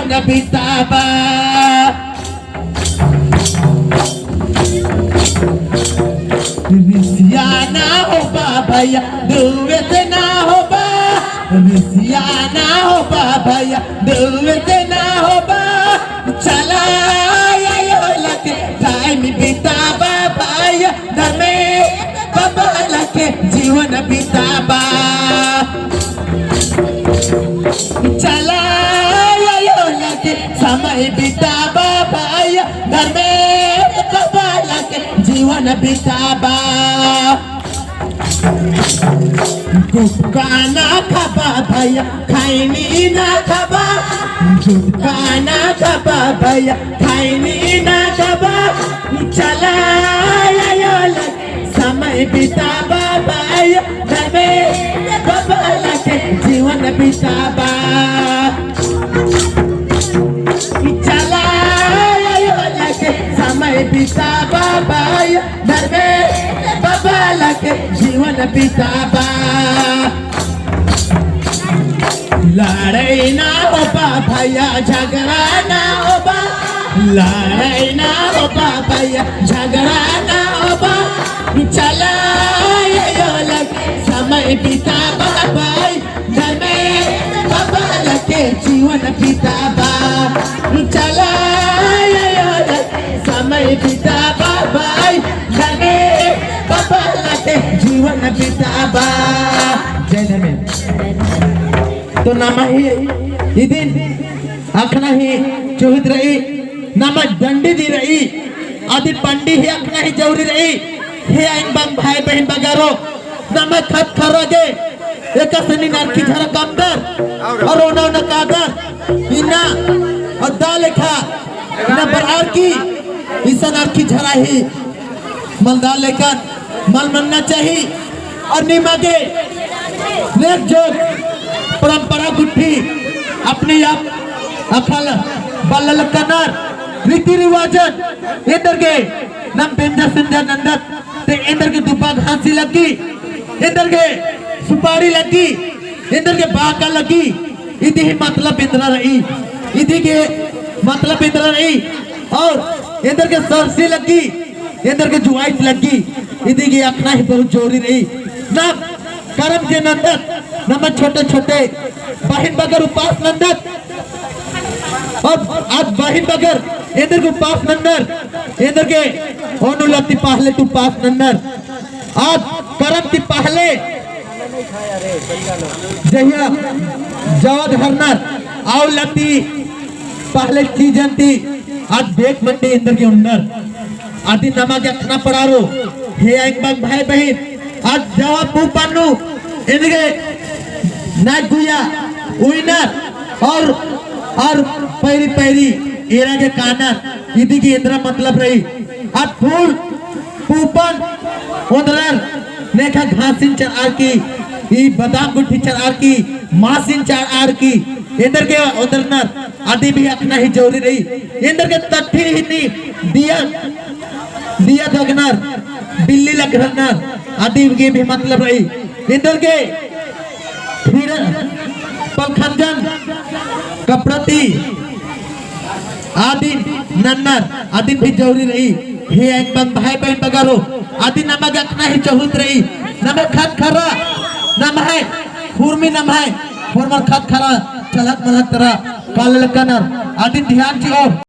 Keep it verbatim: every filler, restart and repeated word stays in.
न बिताबा। रिसिया ना होबा भैया, दुवे से ना होबा। रिसिया ना होबा भैया, दुवे से ना होबा। चला आयो लगे time बिताबा भैया, धर्मेस बाबा लगे जीवन बिताबा। चला आयो लगे समय बिताबा भैया, धर्मेस बाबा लगे जीवन बिताबा। गुटखा ना खाबा भैया, खैनी ना खाबा। गुटखा ना खाबा भैया, खैनी ना खाबा। चला आयो लगे समय बिताबा भैया, धर्मेस बाबा लगे जीवन बिताबा। चला आयो लगे समय बिताबा भैया, धर्मेस बाबा लगे जीवन बिताबा। लड़ाई ना होबा भैया, झगड़ा ना होबा। लड़ाई ना होबा भैया, झगड़ा ना होबा। चला आयो लगे समय बिताबा भाई, धर्मेस बाबा लगे जीवन बिताबा। चला आयो लगे समय बिताबा भाई, धर्मेस बाबा लगे जीवन बिताबा। जय धर्मेस। तो नम्है इदिन अख़ना ही चोहित रई, नम्है डंडी दिम रई, अदिन डंडी ही अख़ना ही जरूरी रई। हे आइन बंग भाई बहिन बगरो, नम्है ख़द्द ख़र्रा गे एकासे नीन अरखी झरा कमदर, और ओना ओना कादर, इन्ना अद्दा लेखा इन्ना बरअर की इसन अरखी झरा ही मलदर लेकन मल मन्ना चाही। और निमा गे नेग जोग परंपरा गुट्ठी अपने आप अख़आ बल्ललकनर, रीति रिवाजन एन्देरगे नम बेंजा सेंजा नन्दत ते एन्देरगे दुब्बा घासी लग्गी, एन्देरगे सुपारी लग्गी, एन्देरगे बाका लग्गी। इदी ही मतलब एन्दरा रई, इदी गे मतलब एन्दरा रई। और एन्देरगे सरसी लग्गी, एन्देरगे जुआइस लग्गी, इदी गे अख़ना ही बहुत जरूरी रई। नम करम जे नन्दत, नम्है छोटे छोटे बहिन बगर उपास नन्दत, और आद बहिन बगर एन्देरगे उपास नन्नर, एन्देरगे ओन उल्ला ती पहले ती उपास नन्नर। आद करम ती पहले जहिया जवा धरनर, आ उल्ला ती पहले चीजन ती आद बेक मंडी एन्देरगे उन्नर। अदिन नमा गे अख़ना पड़ारो, हे आइन बंग भाई बहिन, आद जवा पूपन नू एन्देरगे नाग गुइया उइनर और, और पैरी पैरी एरा गे कानर, इदी गे एन्दरा मतलब रई। आद फूल पूपन ओन्दरर नेखा घासिन चरअर की, ई बदाम गुट्ठी चरअर की, मासिन चरअर की, एन्देरगे ओन्दरनर, अदी भी अख़ना ही जरूरी रई। एन्देरगे तट्ठी हिन्नी दिया, दिया दगनर, बिल्ली लकड़नर, अदी गे भी मतलब रई। एन्देरगे फिर पलखंजन कपड़ा ती आदिन नन्नर, अदिन भी जरूरी रई। हे आइन बंग भाई बहिन बगरो, अदिन नमा गे अख़ना ही चहुत रई। नम्है ख़द्द ख़र्रा, नम्है हुरमी नम्है, होरमर ख़द्द ख़र्रा, चलत मलत तरा, काला लकनर, अदिन ध्यान चिओर।